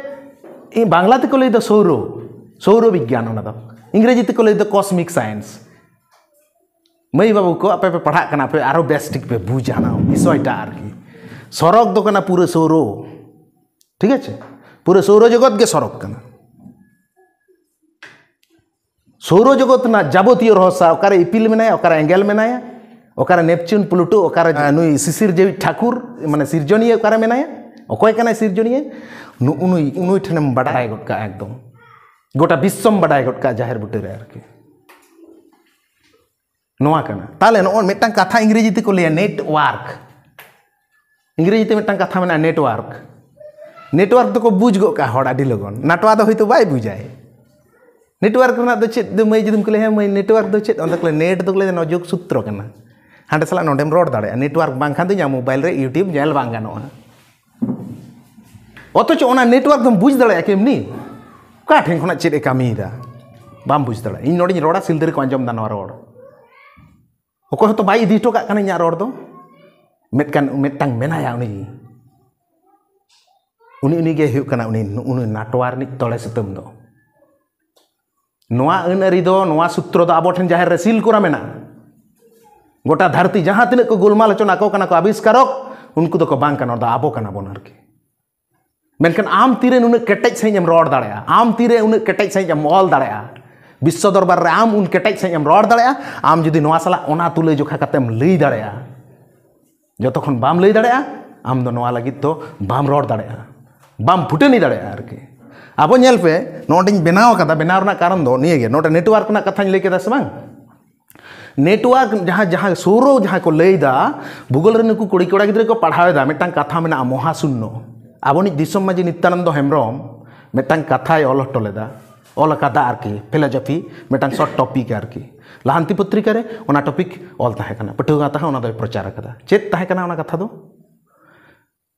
ᱤ-, ᱵᱟᱝᱞᱟ ᱛᱮᱠᱚ ᱞᱟᱹᱭ ᱫᱚ ᱥᱳᱣᱨᱚ, ᱥᱳᱣᱨᱚ ᱵᱤᱜᱽᱜᱟᱱ ᱚᱱᱟ ᱫᱚ᱾ ᱤᱝᱨᱮᱡᱤ ᱛᱮᱠᱚ ᱞᱟᱹᱭ ᱫᱚ ᱠᱚᱥᱢᱤᱠ ᱥᱟᱭᱮᱱᱥ᱾ ᱢᱟᱹᱭ ᱵᱟᱹᱵᱩ ᱠᱚ, ᱟᱯᱮ ᱯᱮ ᱯᱟᱲᱦᱟᱜ ᱠᱟᱱᱟ, ᱟᱯᱮ ᱟᱨᱚ ᱵᱮᱥ ᱴᱷᱤᱠ ᱯᱮ ᱵᱩᱡᱟ ᱚᱱᱟ ᱵᱤᱥᱚᱭᱴᱟ ᱟᱨᱠᱤ᱾ ᱥᱚᱨᱚᱜᱽ ᱫᱚ ᱠᱟᱱᱟ ᱯᱩᱨᱟᱹ ᱥᱳᱣᱨᱚ, ᱴᱷᱤᱠ ᱟᱪᱷᱮ? ᱯᱩᱨᱟᱹ ᱥᱳᱣᱨᱚ ᱡᱚᱜᱚᱛ ᱜᱮ ᱥᱚᱨᱚᱜᱽ ᱠᱟᱱᱟ᱾ ᱥᱳᱣᱨᱚ ᱡᱚᱜᱚᱛ ᱨᱮᱱᱟᱜ ᱡᱟᱵᱚᱛᱤᱭᱚ ᱨᱚᱦᱚᱥᱟ, ᱚᱠᱟᱨᱮ ᱤᱯᱤᱞ ᱢᱮᱱᱟᱭᱟ, ᱚᱠᱟᱨᱮ ᱮᱸᱜᱮᱞ ᱢᱮᱱᱟᱭᱟ, ᱚᱠᱟᱨᱮ ᱱᱮᱯᱪᱩᱱ, ᱯᱞᱩᱴᱳ, ᱚᱠᱟᱨᱮ, ᱟᱸ, ᱱᱩᱭ ᱥᱤᱥᱤᱨ ᱡᱤᱣᱤ ᱴᱷᱟᱹᱠᱩᱨ, ᱢᱟᱱᱮ ᱥᱤᱨᱡᱚᱱᱤᱭᱟᱹ ᱚᱠᱟᱨᱮ ᱢᱮᱱᱟᱭᱟ, ᱚᱠᱚᱭ ᱠᱟᱱᱟᱭ ᱥᱤᱨᱡᱚᱱᱤᱭᱟᱹ, ᱱᱩᱜᱼᱩ ᱱᱩᱭ, ᱱᱩᱭ ᱴᱷᱮᱱᱮᱢ ᱵᱟᱰᱟᱭ ᱜᱚᱫ ᱠᱟᱜᱼᱟ ᱮᱠᱫᱚᱢ᱾ ᱜᱚᱴᱟ ᱵᱤᱥᱥᱚᱢ ᱵᱟᱰᱟᱭ ᱜᱚᱫ ᱠᱟᱜᱼᱟ ᱡᱟᱦᱮᱨ ᱵᱩᱴᱟᱹ ᱨᱮ ᱟᱨᱠᱤ᱾ ᱱᱚᱣᱟ ᱠᱟᱱᱟ᱾ ᱛᱟᱦᱚᱞᱮ ᱱᱚᱜᱼᱚᱭ ᱢᱤᱫᱴᱟᱝ ᱠᱟᱛᱷᱟ ᱤᱝᱨᱮᱡᱤ ᱛᱮᱠᱚ ᱞᱟᱹᱭᱟ network᱾ ᱤᱝᱨᱮᱡᱤ ᱛᱮ ᱢᱤᱫᱴᱟᱝ ᱠᱟᱛᱷᱟ ᱢᱮᱱᱟᱜᱼᱟ, network᱾ Network ᱫᱚᱠᱚ ᱵᱩᱡᱽ ᱜᱚᱫ ᱠᱟᱜᱼᱟ ᱦᱚᱲ ᱟᱹᱰᱤ ᱞᱚᱜᱚᱱ, ᱱᱟᱴᱣᱟ ᱫᱚ ᱦᱚᱭᱛᱳ ᱵᱟᱭ ᱵᱩᱡᱟᱭ᱾ Network ᱨᱮᱱᱟᱜ ᱫᱚ ᱪᱮᱫ ᱫᱚ ᱢᱟᱹᱭ ᱡᱩᱫᱤᱢ ᱠᱩᱞᱤᱭᱟ, "ᱦᱮᱸ ᱢᱟᱹᱭ, network ᱫᱚ ᱪᱮᱫ?" ᱚᱱᱟ ᱠᱚ ᱞᱟᱹᱭᱟ, "net ᱫᱚ ᱠᱚ ᱞᱟᱹᱭᱟ ᱱᱚᱣᱟ ᱡᱳᱜᱽ ᱥᱩᱛᱨᱚ ᱠᱟᱱᱟ, ᱦᱟᱸᱰᱮ ᱥᱟᱞᱟᱜ ᱱᱚᱰᱮᱢ ᱨᱚᱲ ᱫᱟᱲᱮᱭᱟᱜᱼᱟ, network ᱵᱟᱝᱠᱷᱟᱱ ᱫᱚ ᱤᱧᱟᱹᱜ mobile ᱨᱮ YouTube ᱧᱮᱞ ᱵᱟᱝ ᱜᱟᱱᱚᱜᱼᱟ᱾" ᱚᱛᱷᱚᱪᱚ ᱚᱱᱟ network ᱫᱚᱢ ᱵᱩᱡᱽ ᱫᱟᱲᱮᱭᱟᱜᱼᱟ ᱠᱤ ᱮᱢᱱᱤ? ᱚᱠᱟ ᱴᱷᱮᱱ ᱠᱷᱚᱱᱟᱜ ᱪᱮᱫ ᱮ ᱠᱟᱹᱢᱤᱭᱮᱫᱟ? ᱵᱟᱢ ᱵᱩᱡᱽ ᱫᱟᱲᱮᱭᱟᱜᱼᱟ᱾ ᱤᱧ ᱱᱚᱰᱮᱧ ᱨᱚᱲᱟ, ᱥᱤᱞᱫᱟᱹ ᱨᱮᱠᱚ ᱟᱸᱡᱚᱢ ᱮᱫᱟ ᱱᱚᱣᱟ ᱨᱚᱲ᱾ ᱚᱠᱚᱭ ᱦᱚᱸᱛᱚ ᱵᱟᱭ ᱤᱫᱤ ᱦᱚᱴᱚ ᱠᱟᱜ ᱠᱟᱱᱟ ᱤᱧᱟᱹᱜ ᱨᱚᱲ ᱫᱚ᱾ ᱢᱤᱫᱴᱟᱝ, ᱢᱤᱫᱴᱟᱝ ᱢᱮᱱᱟᱭᱟ ᱩᱱᱤ, ᱩᱱᱤ, ᱩᱱᱤ ᱜᱮ ᱦᱩᱭᱩᱜ ᱠᱟᱱᱟ ᱩᱱᱤ, ᱩᱱᱤ ᱱᱟᱴᱣᱟ ᱨᱤᱱᱤᱡ ᱛᱚᱲᱮ ᱥᱩᱛᱟᱹᱢ ᱫᱚ᱾ ᱱᱚᱣᱟ ᱟᱹᱱ ᱟᱹᱨᱤ ᱫᱚ, ᱱᱚᱣᱟ ᱥᱩᱛᱨᱚ ᱫᱚ ᱟᱵᱚ ᱴᱷᱮᱱ ᱡᱟᱦᱮᱨ ᱨᱮ ᱥᱤᱞ ᱠᱚᱨᱟ ᱢᱮᱱᱟᱜᱼᱟ᱾ ᱜᱚᱴᱟ ᱫᱷᱟᱹᱨᱛᱤ ᱡᱟᱦᱟᱸ ᱛᱤᱱᱟᱹᱜ ᱠᱚ ᱜᱳᱞᱢᱟᱞ ᱦᱚᱪᱚᱱᱟ, ᱟᱠᱚ ᱠᱟᱱᱟ ᱠᱚ ᱟᱵᱤᱥᱠᱟᱨᱚᱠ, ᱩᱱᱠᱩ ᱫᱚᱠᱚ ᱵᱟᱝ ᱠᱟᱱᱟ, ᱚᱱᱟ ᱫᱚ ᱟᱵᱚ ᱠᱟᱱᱟ ᱵᱚᱱ ᱟᱨᱠᱤ᱾ ᱢᱮᱱᱠᱷᱟᱱ ᱟᱢ ᱛᱤᱨᱮ ᱱᱩᱱᱟᱹᱜ ᱠᱮᱴᱮᱡ ᱥᱟᱺᱦᱤᱡ ᱮᱢ ᱨᱚᱲ ᱫᱟᱲᱮᱭᱟᱜᱼᱟ, ᱟᱢ ᱛᱤᱨᱮ ᱩᱱᱟᱹᱜ ᱠᱮᱴᱮᱡ ᱥᱟᱺᱦᱤᱡ ᱮᱢ ᱚᱞ ᱫᱟᱲᱮᱭᱟᱜᱼᱟ, ᱵᱤᱥᱥᱚ ᱫᱚᱨᱵᱟᱨ ᱨᱮ ᱟᱢ ᱩᱱ ᱠᱮᱴᱮᱡ ᱥᱟᱺᱦᱤᱡ ᱮᱢ ᱨᱚᱲ ᱫᱟᱲᱮᱭᱟᱜᱼᱟ, ᱟᱢ ᱡᱩᱫᱤ ᱱᱚᱣᱟ ᱥᱟᱞᱟᱜ ᱚᱱᱟ ᱛᱩᱞᱟᱹ ᱡᱚᱠᱷᱟ ᱠᱟᱛᱮᱢ ᱞᱟᱹᱭ ᱫᱟᱲᱮᱭᱟᱜᱼᱟ᱾ ᱡᱚᱛᱚ ᱠᱷᱚᱱ ᱵᱟᱢ ᱞᱟᱹᱭ ᱫᱟᱲᱮᱭᱟᱜᱼᱟ, ᱟᱢ ᱫᱚ ᱱᱚᱣᱟ ᱞᱟᱹᱜᱤᱫ ᱫᱚ ᱵᱟᱢ ᱨᱚᱲ ᱫᱟᱲᱮᱭᱟᱜᱼᱟ, ᱵᱟᱢ ᱯᱷᱩᱴᱟᱹᱱᱤ ᱫᱟᱲᱮᱭᱟᱜᱼᱟ ᱟᱨᱠᱤ᱾ ᱟᱵᱚ ᱧᱮᱞ ᱯᱮ, ᱱᱚᱰᱮᱧ ᱵᱮᱱᱟᱣ ᱠᱟᱫᱟ, ᱵᱮᱱᱟᱣ ᱨᱮᱱᱟᱜ ᱠᱟᱨᱚᱱ ᱫᱚ ᱱᱤᱭᱟᱹ ᱜᱮ, ᱱᱚᱰᱮ network ᱨᱮᱱᱟᱜ ᱠᱟᱛᱷᱟᱧ ᱞᱟᱹᱭ ᱠᱮᱫᱟ ᱥᱮ ᱵᱟᱝ? Network ᱡᱟᱦᱟᱸ, ᱡᱟᱦᱟᱸ ᱥᱳᱨᱳ ᱡᱟᱦᱟᱸ ᱠᱚ ᱞᱟᱹᱭ ᱮᱫᱟ, ᱵᱷᱩᱜᱳᱞ ᱨᱮ ᱱᱩᱠᱩ ᱠᱩᱲᱤ ᱠᱚᱲᱟ ᱜᱤᱫᱽᱨᱟᱹ ᱠᱚ ᱯᱟᱲᱦᱟᱣ ᱮᱫᱟ, ᱢᱤᱫᱴᱟᱝ ᱠᱟᱛᱷᱟ ᱢᱮᱱᱟᱜᱼᱟ ᱢᱚᱦᱟᱥᱩᱱᱱᱚ᱾ ᱟᱵᱚᱱᱤᱡ ᱫᱤᱥᱚᱢ ᱢᱟᱹᱡᱷᱤ ᱱᱤᱛᱭᱟᱱᱚᱱᱫᱚ ᱦᱮᱢᱵᱨᱚᱢ ᱢᱤᱫᱴᱟᱝ ᱠᱟᱛᱷᱟᱭ ᱚᱞ ᱦᱚᱴᱚ ᱞᱮᱫᱟ, ᱚᱞ ᱟᱠᱟᱫᱟ ᱟᱨᱠᱤ, philosophy, ᱢᱤᱫᱴᱟᱝ short topic ᱟᱨᱠᱤ, ᱞᱟᱦᱟᱱᱛᱤ ᱯᱚᱛᱨᱤᱠᱟ ᱨᱮ ᱚᱱᱟ topic ᱚᱞ ᱛᱟᱦᱮᱸ ᱠᱟᱱᱟ, ᱯᱟᱹᱴᱷᱩᱣᱟᱹ ᱜᱟᱶᱛᱟ ᱦᱚᱸ ᱚᱱᱟ ᱫᱚᱭ ᱯᱨᱚᱪᱟᱨ ᱟᱠᱟᱫᱟ᱾ ᱪᱮᱫ ᱛᱟᱦᱮᱸ ᱠᱟᱱᱟ ᱚᱱᱟ ᱠᱟᱛᱷᱟ ᱫᱚ?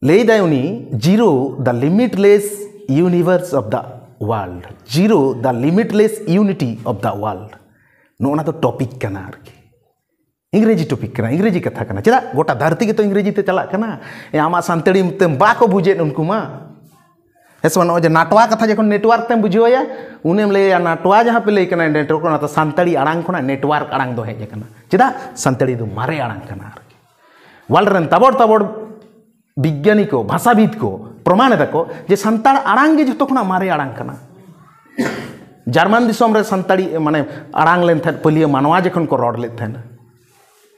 ᱞᱟᱹᱭ ᱫᱟᱭ ᱩᱱᱤ, "Zero, the limitless universe of the world, zero, the limitless unity of the world", ᱱᱚᱜᱼᱚ ᱱᱟ ᱫᱚ topic ᱠᱟᱱᱟ ᱟᱨᱠᱤ᱾ ᱤᱝᱨᱮᱡᱤ topic ᱠᱟᱱᱟ, ᱤᱝᱨᱮᱡᱤ ᱠᱟᱛᱷᱟ ᱠᱟᱱᱟ᱾ ᱪᱮᱫᱟᱜ? ᱜᱚᱴᱟ ᱫᱷᱟᱹᱨᱛᱤ ᱜᱮᱛᱚ ᱤᱝᱨᱮᱡᱤ ᱛᱮ ᱪᱟᱞᱟᱜ ᱠᱟᱱᱟ᱾ ᱮ, ᱟᱢᱟᱜ ᱥᱟᱱᱛᱟᱲᱤ ᱛᱮ ᱵᱟᱠᱚ ᱵᱩᱡᱮᱫ ᱩᱱᱠᱩ ᱢᱟ᱾ ᱦᱮᱸ ᱥᱮ ᱵᱟᱝ? ᱱᱚᱜᱼᱚᱭ ᱡᱮ ᱱᱟᱴᱣᱟ ᱠᱟᱛᱷᱟ ᱡᱚᱠᱷᱚᱱ network ᱛᱮᱢ ᱵᱩᱡᱷᱟᱹᱣᱟᱭᱟ, ᱩᱱᱤᱢ ᱞᱟᱹᱭᱟ, "ᱱᱟᱴᱣᱟ ᱡᱟᱦᱟᱸ ᱯᱮ ᱞᱟᱹᱭ ᱠᱟᱱᱟ network, ᱚᱱᱟ ᱫᱚ ᱥᱟᱱᱛᱟᱲᱤ ᱟᱲᱟᱝ ᱠᱷᱚᱱᱟᱜ network ᱟᱲᱟᱝ ᱫᱚ ᱦᱮᱡ ᱟᱠᱟᱱᱟ᱾" ᱪᱮᱫᱟᱜ? ᱥᱟᱱᱛᱟᱲᱤ ᱫᱚ ᱢᱟᱨᱮ ᱟᱲᱟᱝ ᱠᱟᱱᱟ ᱟᱨᱠᱤ᱾ World ᱨᱮᱱ ᱛᱟᱵᱚᱲ ᱛᱟᱵᱚᱲ ᱵᱤᱜᱽᱜᱟᱱᱤ ᱠᱚ, ᱵᱷᱟᱥᱟᱵᱤᱫ ᱠᱚ ᱯᱨᱚᱢᱟᱱ ᱮᱫᱟ ᱠᱚ ᱡᱮ ᱥᱟᱱᱛᱟᱲ ᱟᱲᱟᱝ ᱜᱮ ᱡᱷᱚᱛᱚ ᱠᱷᱚᱱᱟᱜ ᱢᱟᱨᱮ ᱟᱲᱟᱝ ᱠᱟᱱᱟ᱾ ᱡᱟᱨᱢᱟᱱ ᱫᱤᱥᱚᱢ ᱨᱮ ᱥᱟᱱᱛᱟᱲᱤ, ᱢᱟᱱᱮ, ᱟᱲᱟᱝ ᱞᱮᱱ ᱛᱟᱦᱮᱸᱫ, ᱯᱟᱹᱞᱭᱟᱹ ᱢᱟᱱᱣᱟ ᱡᱚᱠᱷᱚᱱ ᱠᱚ ᱨᱚᱲ ᱞᱮᱫ ᱛᱟᱦᱮᱸᱫ,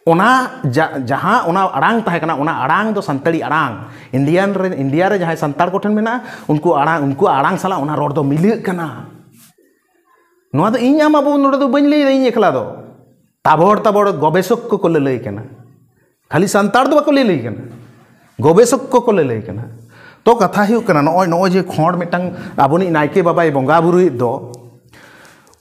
ᱚᱱᱟ ᱡᱟ-, ᱡᱟᱦᱟᱸ ᱚᱱᱟ ᱟᱲᱟᱝ ᱛᱟᱦᱮᱸ ᱠᱟᱱᱟ, ᱚᱱᱟ ᱟᱲᱟᱝ ᱫᱚ ᱥᱟᱱᱛᱟᱲᱤ ᱟᱲᱟᱝ᱾ ᱤᱱᱰᱤᱭᱟᱱ ᱨᱮ, ᱤᱱᱰᱤᱭᱟ ᱨᱮ ᱡᱟᱦᱟᱸᱭ ᱥᱟᱱᱛᱟᱲ ᱠᱚᱴᱷᱮᱱ ᱢᱮᱱᱟᱜᱼᱟ, ᱩᱱᱠᱩ ᱟᱲᱟᱝ, ᱩᱱᱠᱩᱣᱟᱜ ᱟᱲᱟᱝ ᱥᱟᱞᱟᱜ ᱚᱱᱟ ᱨᱚᱲ ᱫᱚ ᱢᱤᱞᱟᱹᱜ ᱠᱟᱱᱟ᱾ ᱱᱚᱣᱟ ᱫᱚ ᱤᱧ ᱟᱢ ᱟᱵᱚ ᱱᱚᱰᱮ ᱫᱚ ᱵᱟᱹᱧ ᱞᱟᱹᱭᱫᱟ ᱤᱧ ᱮᱠᱞᱟ ᱫᱚ᱾ ᱛᱟᱵᱚᱲ ᱛᱟᱵᱚᱲ ᱜᱚᱵᱮᱥᱚᱠ ᱠᱚᱠᱚ ᱞᱟᱹᱞᱟᱹᱭ ᱠᱟᱱᱟ᱾ ᱠᱷᱟᱹᱞᱤ ᱥᱟᱱᱛᱟᱲ ᱫᱚ ᱵᱟᱠᱚ ᱞᱟᱹᱞᱟᱹᱭ ᱠᱟᱱᱟ, ᱜᱚᱵᱮᱥᱚᱠ ᱠᱚᱠᱚ ᱞᱟᱹᱞᱟᱹᱭ ᱠᱟᱱᱟ᱾ ᱛᱚ ᱠᱟᱛᱷᱟ ᱦᱩᱭᱩᱜ ᱠᱟᱱᱟ, ᱱᱚᱜᱼᱚᱭ ᱱᱚᱜᱼᱚᱭ ᱡᱮ ᱠᱷᱚᱸᱰ ᱢᱤᱫᱴᱟᱝ ᱟᱵᱚᱱᱤᱡ ᱱᱟᱭᱠᱮ ᱵᱟᱵᱟᱭ ᱵᱚᱸᱜᱟ ᱵᱩᱨᱩᱭᱮᱫ ᱫᱚ,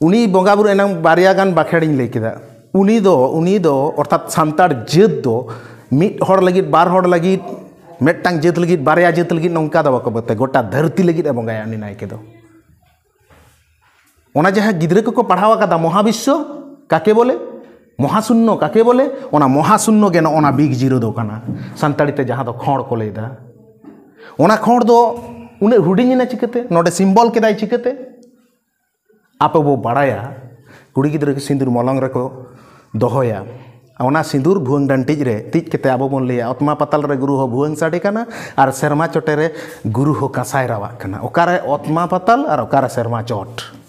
ᱩᱱᱤ ᱵᱚᱸᱜᱟ ᱵᱩᱨᱩ ᱮᱱᱟᱝ ᱵᱟᱨᱭᱟ ᱜᱟᱱ ᱵᱟᱠᱷᱮᱲᱤᱧ ᱞᱟᱹᱭ ᱠᱮᱫᱟ᱾ ᱩᱱᱤ ᱫᱚ ᱩᱱᱤ ᱫᱚ ᱚᱨᱛᱷᱟᱛ ᱥᱟᱱᱛᱟᱲ ᱡᱟᱹᱛ ᱫᱚ ᱢᱤᱫ ᱦᱚᱲ ᱞᱟᱹᱜᱤᱫ, ᱵᱟᱨ ᱦᱚᱲ ᱞᱟᱹᱜᱤᱫ, ᱢᱤᱫᱴᱟᱝ ᱡᱟᱹᱛ ᱞᱟᱹᱜᱤᱫ, ᱵᱟᱨᱭᱟ ᱡᱟᱹᱛ ᱞᱟᱹᱜᱤᱫ, ᱱᱚᱝᱠᱟ ᱫᱚ ᱵᱟᱠᱚ ᱵᱟᱛᱟᱭᱟ, ᱜᱚᱴᱟ ᱫᱷᱟᱹᱨᱛᱤ ᱞᱟᱹᱜᱤᱫ ᱮ ᱵᱚᱸᱜᱟᱭᱟ ᱩᱱᱤ ᱱᱟᱭᱠᱮ ᱫᱚ᱾ ᱚᱱᱟ ᱡᱟᱦᱟᱸ ᱜᱤᱫᱽᱨᱟᱹ ᱠᱚᱠᱚ ᱯᱟᱲᱦᱟᱣ ᱟᱠᱟᱫᱟ ᱢᱚᱦᱟᱵᱤᱥᱥᱚ ᱠᱟᱠᱮ ᱵᱚᱞᱮ, ᱢᱚᱦᱟᱥᱩᱱᱱᱚ ᱠᱟᱠᱮ ᱵᱚᱞᱮ, ᱚᱱᱟ ᱢᱚᱦᱟᱥᱩᱱᱱᱚ ᱜᱮ ᱱᱚᱜᱼᱚ ᱱᱟ ᱵᱤᱜᱽ ᱡᱤᱨᱳ ᱫᱚ ᱠᱟᱱᱟ᱾ ᱥᱟᱱᱛᱟᱲᱤ ᱛᱮ ᱡᱟᱦᱟᱸ ᱫᱚ ᱠᱷᱚᱸᱰ ᱠᱚ ᱞᱟᱹᱭᱫᱟ, ᱚᱱᱟ ᱠᱷᱚᱸᱰ ᱫᱚ ᱩᱱᱟᱹᱜ ᱦᱩᱰᱤᱧ ᱮᱱᱟ ᱪᱤᱠᱟᱹᱛᱮ? ᱱᱚᱰᱮ ᱥᱤᱢᱵᱚᱞ ᱠᱮᱫᱟᱭ ᱪᱤᱠᱟᱹᱛᱮ? ᱟᱯᱮ ᱵᱚ ᱵᱟᱲᱟᱭᱟ, ᱠᱩᱲᱤ ᱜᱤᱫᱽᱨᱟᱹ ᱠᱚ ᱥᱤᱸᱫᱩᱨ ᱢᱚᱞᱚᱝ ᱨᱮᱠᱚ ᱫᱚᱦᱚᱭᱟ᱾ ᱚᱱᱟ ᱥᱤᱸᱫᱩᱨ ᱵᱷᱩᱣᱟᱹᱝ ᱰᱟᱹᱱᱴᱤᱡ ᱨᱮ ᱛᱤᱡ ᱠᱟᱛᱮ ᱟᱵᱚ ᱵᱚᱱ ᱞᱟᱹᱭᱟ, "ᱚᱛᱢᱟ ᱯᱟᱛᱟᱞ ᱨᱮ ᱜᱩᱨᱩ ᱦᱚᱸ ᱵᱷᱩᱣᱟᱹᱝ ᱥᱟᱰᱮ ᱠᱟᱱᱟ ᱟᱨ ᱥᱮᱨᱢᱟ ᱪᱚᱴᱮ ᱨᱮ ᱜᱩᱨᱩ ᱦᱚᱸ ᱠᱟᱸᱥᱟᱭ ᱨᱟᱣᱟᱜ ᱠᱟᱱᱟ᱾" ᱚᱠᱟᱨᱮ ᱚᱛᱢᱟ ᱯᱟᱛᱟᱞ ᱟᱨ ᱚᱠᱟᱨᱮ ᱥᱮᱨᱢᱟ ᱪᱚᱴ?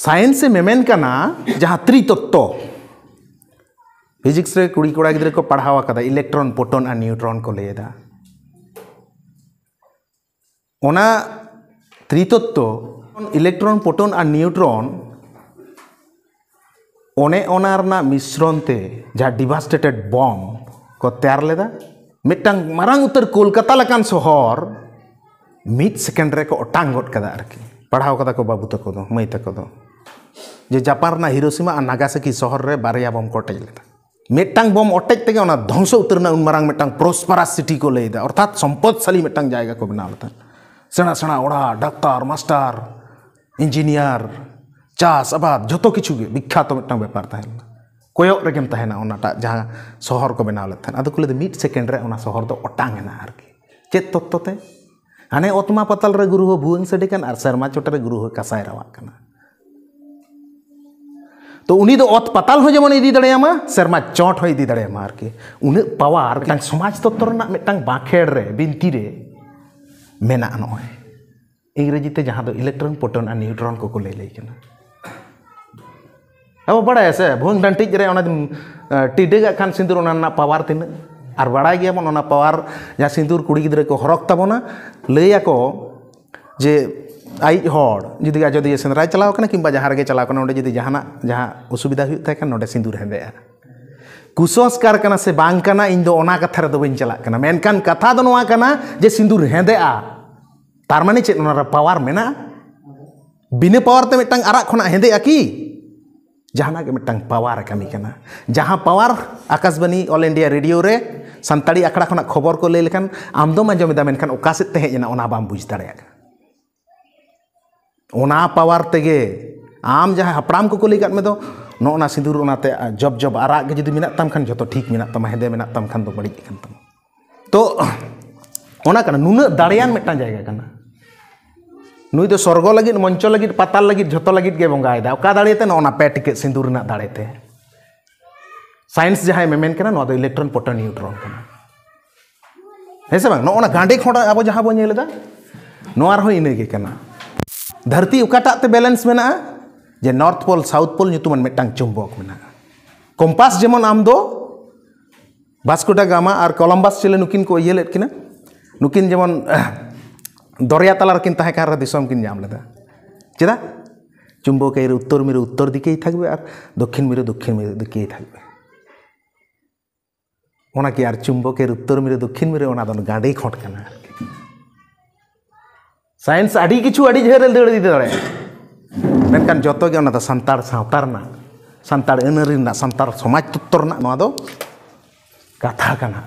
ᱥᱟᱭᱮᱱᱥ ᱮ ᱢᱮᱢᱮᱱ ᱠᱟᱱᱟ ᱡᱟᱦᱟᱸ ᱛᱨᱤᱛᱚᱛᱛᱚ, ᱯᱷᱤᱡᱤᱠᱥ ᱨᱮ ᱠᱩᱲᱤ ᱠᱚᱲᱟ ᱜᱤᱫᱽᱨᱟᱹ ᱠᱚ ᱯᱟᱲᱦᱟᱣ ᱟᱠᱟᱫᱟ, ᱤᱞᱮᱠᱴᱨᱚᱱ, ᱯᱨᱳᱴᱚᱱ ᱟᱨ ᱱᱤᱭᱩᱴᱨᱚᱱ ᱠᱚ ᱞᱟᱹᱭ ᱮᱫᱟ᱾ ᱚᱱᱟ ᱛᱨᱤᱛᱚᱛᱛᱚ, ᱤᱞᱮᱠᱴᱨᱚᱱ, ᱯᱨᱳᱴᱚᱱ ᱟᱨ ᱱᱤᱭᱩᱴᱨᱚᱱ, ᱚᱱᱮ ᱚᱱᱟ ᱨᱮᱱᱟᱜ ᱢᱤᱥᱨᱚᱱ ᱛᱮ ᱡᱟᱦᱟᱸ ᱰᱤᱵᱷᱟᱥᱴᱮᱴᱮᱰ ᱵᱚᱢ ᱠᱚ ᱛᱮᱭᱟᱨ ᱞᱮᱫᱟ, ᱢᱤᱫᱴᱟᱝ ᱢᱟᱨᱟᱝ ᱩᱛᱟᱹᱨ ᱠᱳᱞᱠᱟᱛᱟ ᱞᱮᱠᱟᱱ ᱥᱚᱦᱚᱨ ᱢᱤᱫ ᱥᱮᱠᱮᱱᱰ ᱨᱮᱠᱚ ᱚᱴᱟᱝ ᱜᱚᱫ ᱠᱟᱫᱟ ᱟᱨᱠᱤ᱾ ᱯᱟᱲᱦᱟᱣ ᱠᱟᱫᱟ ᱠᱚ ᱵᱟᱹᱵᱩ ᱛᱟᱠᱚ ᱫᱚ, ᱢᱟᱹᱭ ᱛᱟᱠᱚ ᱫᱚ, ᱡᱮ ᱡᱟᱯᱟᱱ ᱨᱮᱱᱟᱜ ᱦᱤᱨᱳᱥᱤᱢᱟ ᱟᱨ ᱱᱟᱜᱟᱥᱟᱠᱤ ᱥᱚᱦᱚᱨ ᱨᱮ ᱵᱟᱨᱭᱟ ᱵᱚᱢ ᱠᱚ ᱚᱴᱮᱡ ᱞᱮᱫᱟ᱾ ᱢᱤᱫᱴᱟᱝ ᱵᱚᱢ ᱚᱴᱮᱡ ᱛᱮᱜᱮ ᱚᱱᱟ ᱫᱷᱚᱝᱥᱚ ᱩᱛᱟᱹᱨ ᱮᱱᱟ, ᱩᱱ ᱢᱟᱨᱟᱝ ᱢᱤᱫᱴᱟᱝ ᱯᱨᱚᱥᱯᱟᱨᱟᱥ ᱥᱤᱴᱤ ᱠᱚ ᱞᱟᱹᱭᱫᱟ, ᱚᱨᱛᱷᱟᱛ ᱥᱚᱢᱯᱚᱫᱽᱥᱟᱞᱤ ᱢᱤᱫᱴᱟᱝ ᱡᱟᱭᱜᱟ ᱠᱚ ᱵᱮᱱᱟᱣ ᱞᱮᱫᱟ᱾ ᱥᱮᱬᱟ ᱥᱮᱬᱟ ᱚᱲᱟᱜ, ᱰᱟᱠᱛᱟᱨ, ᱢᱟᱥᱴᱟᱨ, ᱤᱧᱡᱤᱱᱤᱭᱟᱨ, ᱪᱟᱥ ᱟᱵᱟᱫ, ᱡᱷᱚᱛᱚ ᱠᱤᱪᱷᱩ ᱜᱮ ᱵᱤᱠᱠᱷᱟᱛᱚ ᱢᱤᱫᱴᱟᱝ ᱵᱮᱯᱟᱨ ᱛᱟᱦᱮᱸ ᱞᱮᱱᱟ᱾ ᱠᱚᱭᱚᱜ ᱨᱮᱜᱮᱢ ᱛᱟᱦᱮᱱᱟ ᱚᱱᱟᱴᱟᱜ ᱡᱟᱦᱟᱸ ᱥᱚᱦᱚᱨ ᱠᱚ ᱵᱮᱱᱟᱣ ᱞᱮᱫ ᱛᱟᱦᱮᱸᱫ᱾ ᱟᱫᱚ ᱠᱚ ᱞᱟᱹᱭᱫᱟ ᱢᱤᱫ ᱥᱮᱠᱮᱱᱰ ᱨᱮ ᱚᱱᱟ ᱥᱚᱦᱚᱨ ᱫᱚ ᱚᱴᱟᱝ ᱮᱱᱟ ᱟᱨᱠᱤ᱾ ᱪᱮᱫ ᱛᱚᱛᱛᱚ ᱛᱮ? ᱦᱟᱱᱮ ᱚᱛᱢᱟ ᱯᱟᱛᱟᱞ ᱨᱮ ᱜᱩᱨᱩ ᱦᱚᱸ ᱵᱷᱩᱣᱟᱹᱝ ᱥᱟᱰᱮ ᱠᱟᱱ ᱟᱨ ᱥᱮᱨᱢᱟ ᱪᱚᱴ ᱨᱮ ᱜᱩᱨᱩ ᱦᱚᱸ ᱠᱟᱸᱥᱟᱭ ᱨᱟᱣᱟᱜ ᱠᱟᱱᱟ᱾ ᱛᱚ ᱩᱱᱤ ᱫᱚ ᱚᱛ ᱯᱟᱛᱟᱞ ᱦᱚᱸ ᱡᱮᱢᱚᱱ ᱤᱫᱤ ᱫᱟᱲᱮᱭᱟᱢᱟ, ᱥᱮᱨᱢᱟ ᱪᱚᱴ ᱦᱚᱸ ᱤᱫᱤ ᱫᱟᱲᱮᱭᱟᱢᱟ ᱟᱨᱠᱤ᱾ ᱩᱱᱟᱹᱜ ᱯᱟᱣᱟᱨ ᱢᱤᱫᱴᱟᱝ ᱥᱚᱢᱟᱡᱽ ᱛᱚᱛᱛᱚ ᱨᱮᱱᱟᱜ ᱢᱤᱫᱴᱟᱝ ᱵᱟᱸᱠᱷᱮᱲ ᱨᱮ, ᱵᱤᱱᱛᱤ ᱨᱮ ᱢᱮᱱᱟᱜᱼᱟ᱾ ᱱᱚᱜᱼᱚᱭ ᱤᱝᱨᱮᱡᱤ ᱛᱮ ᱡᱟᱦᱟᱸ ᱫᱚ ᱤᱞᱮᱠᱴᱨᱚᱱ, ᱯᱨᱳᱴᱚᱱ ᱟᱨ ᱱᱤᱭᱩᱴᱨᱚᱱ ᱠᱚᱠᱚ ᱞᱟᱹᱭ ᱞᱟᱹᱭ ᱠᱟᱱᱟ᱾ ᱟᱵᱚ ᱵᱟᱲᱟᱭᱟ ᱥᱮ, ᱵᱷᱩᱣᱟᱹᱝ ᱰᱟᱹᱱᱴᱤᱡ ᱨᱮ ᱚᱱᱟ, ᱮ, ᱴᱤᱰᱟᱹᱜᱟᱜ ᱠᱷᱟᱱ ᱥᱤᱸᱫᱩᱨ, ᱚᱱᱟ ᱨᱮᱱᱟᱜ ᱯᱟᱣᱟᱨ ᱛᱤᱱᱟᱹᱜ? ᱟᱨ ᱵᱟᱲᱟᱭ ᱜᱮᱭᱟᱵᱚᱱ ᱚᱱᱟ ᱯᱟᱣᱟᱨ ᱡᱟᱦᱟᱸ ᱥᱤᱸᱫᱩᱨ ᱠᱩᱲᱤ ᱜᱤᱫᱽᱨᱟᱹ ᱠᱚ ᱦᱚᱨᱚᱜ ᱛᱟᱵᱚᱱᱟ, ᱞᱟᱹᱭ ᱟᱠᱚ ᱡᱮ ᱟᱭᱤᱡ ᱦᱚᱲ ᱡᱩᱫᱤ ᱟᱡᱚᱫᱤᱭᱟᱹ ᱥᱮᱸᱫᱽᱨᱟᱭ ᱪᱟᱞᱟᱣ ᱠᱟᱱᱟ ᱠᱤᱝᱵᱟ ᱡᱟᱦᱟᱸ ᱨᱮᱜᱮ ᱪᱟᱞᱟᱣ ᱠᱟᱱᱟ, ᱚᱸᱰᱮ ᱡᱩᱫᱤ ᱡᱟᱦᱟᱱᱟᱜ ᱡᱟᱦᱟᱸ ᱚᱥᱩᱵᱤᱫᱷᱟ ᱦᱩᱭᱩᱜ ᱛᱟᱭ ᱠᱷᱟᱱ, ᱱᱚᱰᱮ ᱥᱤᱸᱫᱩᱨ ᱦᱮᱸᱫᱮᱜᱼᱟ᱾ ᱠᱩᱥᱚᱝᱥᱠᱟᱨ ᱠᱟᱱᱟ ᱥᱮ ᱵᱟᱝ ᱠᱟᱱᱟ, ᱤᱧ ᱫᱚ ᱚᱱᱟ ᱠᱟᱛᱷᱟ ᱨᱮᱫᱚ ᱵᱟᱹᱧ ᱪᱟᱞᱟᱜ ᱠᱟᱱᱟ, ᱢᱮᱱᱠᱷᱟᱱ ᱠᱟᱛᱷᱟ ᱫᱚ ᱱᱚᱣᱟ ᱠᱟᱱᱟ ᱡᱮ ᱥᱤᱸᱫᱩᱨ ᱦᱮᱸᱫᱮᱜᱼᱟ, ᱛᱟᱨ ᱢᱟᱱᱮ ᱪᱮᱫ? ᱚᱱᱟ ᱨᱮ ᱯᱟᱣᱟᱨ ᱢᱮᱱᱟᱜᱼᱟ? ᱵᱤᱱᱟᱹ ᱯᱟᱣᱟᱨ ᱛᱮ ᱢᱤᱫᱴᱟᱝ ᱟᱨᱟᱜ ᱠᱷᱚᱱᱟᱜ ᱦᱮᱸᱫᱮᱜᱼᱟ ᱠᱤ? ᱡᱟᱦᱟᱱᱟᱜ ᱜᱮ ᱢᱤᱫᱴᱟᱝ ᱯᱟᱣᱟᱨ ᱮ ᱠᱟᱹᱢᱤ ᱠᱟᱱᱟ᱾ ᱡᱟᱦᱟᱸ ᱯᱟᱣᱟᱨ ᱟᱠᱟᱥᱵᱟᱱᱤ ᱚᱞ ᱤᱱᱰᱤᱭᱟ ᱨᱮᱰᱤᱭᱳ ᱨᱮ ᱥᱟᱱᱛᱟᱲᱤ ᱟᱠᱷᱲᱟ ᱠᱷᱚᱱᱟᱜ ᱠᱷᱚᱵᱚᱨ ᱠᱚ ᱞᱟᱹᱭ ᱞᱮᱠᱷᱟᱱ ᱟᱢ ᱫᱚᱢ ᱟᱸᱡᱚᱢ ᱮᱫᱟ, ᱢᱮᱱᱠᱷᱟᱱ ᱚᱠᱟ ᱥᱮᱫ ᱛᱮ ᱦᱮᱡ ᱮᱱᱟ ᱚᱱᱟ ᱵᱟᱢ ᱵᱩᱡᱽ ᱫᱟᱲᱮᱭᱟᱜ ᱠᱟᱱᱟ᱾ ᱚᱱᱟ ᱯᱟᱣᱟᱨ ᱛᱮᱜᱮ ᱟᱢ ᱡᱟᱦᱟᱸ ᱦᱟᱯᱲᱟᱢ ᱠᱚᱠᱚ ᱞᱟᱹᱭ ᱠᱟᱫ ᱢᱮ ᱫᱚ, ᱱᱚᱜᱼᱚ ᱱᱟ ᱥᱤᱸᱫᱩᱨ ᱚᱱᱟᱛᱮ ᱡᱚᱵ ᱡᱚᱵ ᱟᱨᱟᱜ ᱜᱮ ᱡᱩᱫᱤ ᱢᱮᱱᱟᱜ ᱛᱟᱢ ᱠᱷᱟᱱ ᱡᱚᱛᱚ ᱴᱷᱤᱠ ᱢᱮᱱᱟᱜ ᱛᱟᱢᱟ, ᱦᱮᱸᱫᱮ ᱢᱮᱱᱟᱜ ᱛᱟᱢ ᱠᱷᱟᱱ ᱫᱚ ᱵᱟᱹᱲᱤᱡ ᱟᱠᱟᱱ ᱛᱟᱢᱟ᱾ ᱛᱚ ᱚᱱᱟ ᱠᱟᱱᱟ, ᱱᱩᱱᱟᱹᱜ ᱫᱟᱲᱮᱭᱟᱱ ᱢᱤᱫᱴᱟᱝ ᱡᱟᱭᱜᱟ ᱠᱟᱱᱟ᱾ ᱱᱩᱭ ᱫᱚ ᱥᱚᱨᱜᱚ ᱞᱟᱹᱜᱤᱫ, ᱢᱚᱧᱪᱚ ᱞᱟᱹᱜᱤᱫ, ᱯᱟᱛᱟᱞ ᱞᱟᱹᱜᱤᱫ, ᱡᱷᱚᱛᱚ ᱞᱟᱹᱜᱤᱫ ᱜᱮ ᱵᱚᱸᱜᱟᱭᱮᱫᱟ᱾ ᱚᱠᱟ ᱫᱟᱲᱮᱛᱮ? ᱱᱚᱜᱼᱚ ᱱᱟ ᱯᱮ ᱴᱤᱠᱟᱹᱜ ᱥᱤᱸᱫᱩᱨ ᱨᱮᱱᱟᱜ ᱫᱟᱲᱮᱛᱮ᱾ ᱥᱟᱭᱮᱱᱥ ᱡᱟᱦᱟᱸᱭ ᱢᱮᱢᱮᱱ ᱠᱟᱱᱟ, ᱱᱚᱣᱟ ᱫᱚ ᱤᱞᱮᱠᱴᱨᱚᱱ ᱯᱨᱳᱴᱚᱱ ᱱᱤᱭᱩᱴᱨᱚᱱ ᱠᱟᱱᱟ, ᱦᱮᱸ ᱥᱮ ᱵᱟᱝ? ᱱᱚᱜᱼᱚ ᱱᱟ ᱜᱟᱸᱰᱮ ᱠᱷᱚᱸᱰ ᱟᱵᱚ ᱡᱟᱦᱟᱸ ᱵᱚᱱ ᱧᱮᱞ ᱮᱫᱟ, ᱱᱚᱣᱟ ᱨᱮᱦᱚᱸ ᱤᱱᱟᱹᱜᱮ ᱠᱟᱱᱟ᱾ ᱫᱷᱟᱹᱨᱛᱤ ᱚᱠᱟᱴᱟᱜ ᱛᱮ ᱵᱮᱞᱮᱱᱥ ᱢᱮᱱᱟᱜᱼᱟ? ᱡᱮ ᱱᱚᱨᱛᱷ ᱯᱳᱞ, ᱥᱟᱣᱩᱛᱷ ᱯᱳᱞ ᱧᱩᱛᱩᱢᱟᱱ ᱢᱤᱫᱴᱟᱝ ᱪᱩᱢᱵᱚᱠ ᱢᱮᱱᱟᱜᱼᱟ᱾ ᱠᱚᱢᱯᱟᱥ ᱡᱮᱢᱚᱱ ᱟᱢ ᱫᱚ ᱵᱷᱟᱥᱠᱳ ᱰᱟ ᱜᱟᱢᱟ ᱟᱨ ᱠᱚᱞᱚᱢᱵᱟᱥ ᱪᱤᱞᱤ ᱱᱩᱠᱤᱱ ᱠᱚ ᱤᱭᱟᱹ ᱞᱮᱫ ᱠᱤᱱᱟ, ᱱᱩᱠᱤᱱ ᱡᱮᱢᱚᱱ ᱫᱚᱨᱭᱟ ᱛᱟᱞᱟ ᱨᱮᱠᱤᱱ ᱛᱟᱦᱮᱸ ᱠᱟᱱ ᱨᱮᱦᱚᱸ ᱫᱤᱥᱚᱢ ᱠᱤᱱ ᱧᱟᱢ ᱞᱮᱫᱟ᱾ ᱪᱮᱫᱟᱜ? ᱪᱩᱢᱵᱚᱠᱮ ᱩᱛᱛᱚᱨ ᱢᱮᱨᱩ ᱩᱛᱛᱚᱨ ᱫᱤᱠᱮᱭ ᱛᱷᱟᱠᱵᱮ ᱟᱨ ᱫᱚᱠᱠᱷᱤᱱ ᱢᱮᱨᱩ ᱫᱚᱠᱠᱷᱤᱱ ᱢᱮᱨᱩ ᱫᱤᱠᱮᱭ ᱛᱷᱟᱠᱵᱮ᱾ ᱚᱱᱟ ᱠᱤ ᱟᱨ ᱪᱩᱢᱵᱚᱠᱮ ᱩᱛᱛᱚᱨ ᱢᱮᱨᱩ ᱫᱚᱠᱠᱷᱤᱱ ᱢᱮᱨᱩ, ᱚᱱᱟ ᱫᱚ ᱜᱟᱸᱰᱮ ᱠᱷᱚᱸᱰ ᱠᱟᱱᱟ ᱟᱨᱠᱤ᱾ ᱥᱟᱭᱮᱱᱥ ᱟᱹᱰᱤ ᱠᱤᱪᱷᱩ ᱟᱹᱰᱤ ᱡᱷᱟᱹᱞ ᱮ ᱫᱟᱹᱲ ᱤᱫᱤ ᱫᱟᱲᱮᱭᱟᱜᱼᱟ, ᱢᱮᱱᱠᱷᱟᱱ ᱡᱚᱛᱚ ᱜᱮ ᱚᱱᱟ ᱫᱚ ᱥᱟᱱᱛᱟᱲ ᱥᱟᱶᱛᱟ ᱨᱮᱱᱟᱜ, ᱥᱟᱱᱛᱟᱲ ᱟᱹᱱ ᱟᱹᱨᱤ ᱨᱮᱱᱟᱜ, ᱥᱟᱱᱛᱟᱲ ᱥᱚᱢᱟᱡᱽ ᱛᱚᱛᱛᱚ ᱨᱮᱱᱟᱜ ᱱᱚᱣᱟ ᱫᱚ ᱠᱟᱛᱷᱟ ᱠᱟᱱᱟ᱾